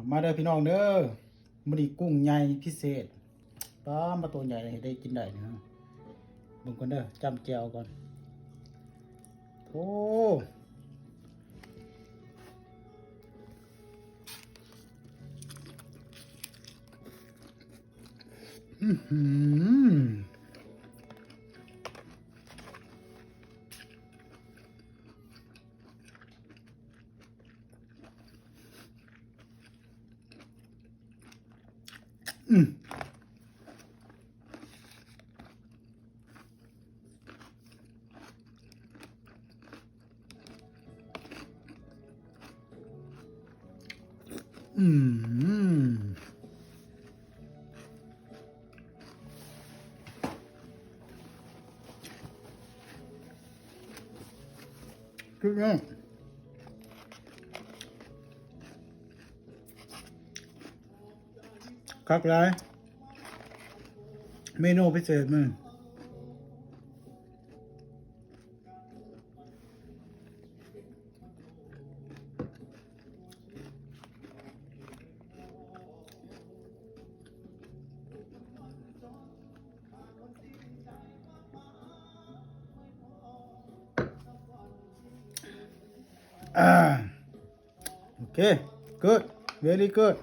ມາເດີພີ່ນ້ອງເດີ ມື້ນີ້ກຸ້ງໃຫຍ່ພິເສດ ປາ ມາໂຕໃຫຍ່ ໃຫ້ໄດ້ກິນໄດ້ນະ. ເບິ່ງກ່ອນເດີ ຈ້ຳແຈ່ວກ່ອນ. ໂອ້ ອືຫື ອືມ ອືມ ຄື ຄັກຫຼາຍ ເມນູພິເສດມື້. ອ່າ ໂອເຄ good, very good.